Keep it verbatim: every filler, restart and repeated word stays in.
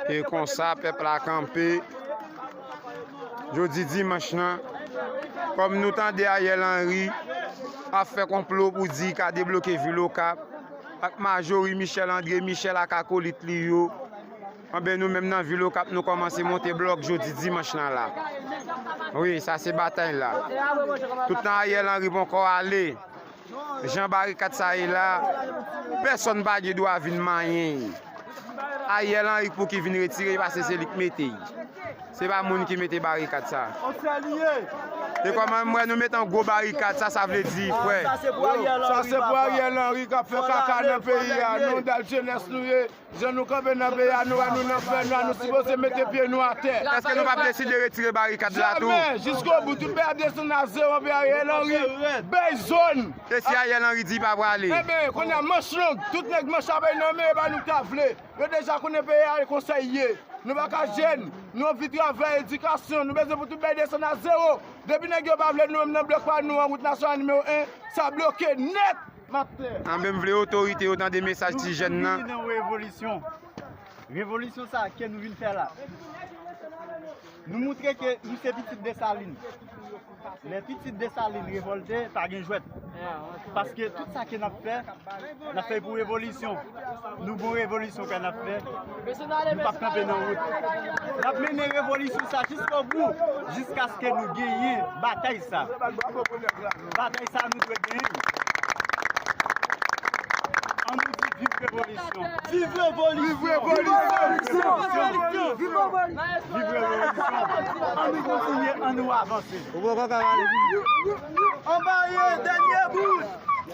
E konsa, pèp la kanpe. Jodi dimanch lan, kòm nou tande Ariel Henry ap fè konplo pou di l ka debloke vil Okap, ak Majorie Michel André Michel ak akolit li yo, anben nou menm nan vil Okap, nou kòmanse monte blòk jodi dimanch lan la. Wi, sa se batay la. Tout tan Ariel Henry poko ale, jan barikad sa ye la, pèsonn pa gen dwa vin manyen l. Ariel Henry k pou ki vin retire l, paske se li k mete l. Se pa moun ki mete barikad sa. E kòman m wè nou mete yon gwo barikad sa, sa vle di, frè. Sa se pou Ariel Henry k ap fè kaka nan peyi a. Nou, dat jenès nou ye. Jan nou kanpe nan peyi a, nou wè nou nan fè nwa, nou sipoze mete pye nou atè. Èske nou p ap deside retire barikad la tou? Jamè, jiskobou, tout peyi a desann a zewo, peyi Ariel Henry, bèy zòn. E si Ariel Henry di l pa prale? Enben, kounye a manch long, tout nèg manch la bay nan men, e pa nou k ta vle. Yo deja konnen peyi a e konsa l ye. Nou pa ka jèn, nou anvi travay, edikasyon, nou bezwen pou tout bagay desann a zewo. Depi nèg yo pa vle nou menm nan blòk pa nou an, wout nasyonal nimewo en, sa bloke nèt. Anben m vle otorite yo tande mesaj ti jèn nan. Nou vin nan yon revolisyon. Revolisyon sa ke nou vin fè la. Nou moutre ke nou se pitit Desalin. Lè pitit Desalin revòlte, pa gen jwèt. Paske tout sa ke n ap fè, n ap fè pou revolisyon. Nou gon revolisyon ke n ap fè. Nou p ap kanpe nan wout. N ap mennen revolisyon sa jiskobou, jiskaske nou genyen batay sa. Batay sa nou dwe genyen. An nou di viv revolisyon. Viv revolisyon! Viv revolisyon! Viv revolisyon! An nou kontinye, an nou avanse. Anba ye, dènye bout!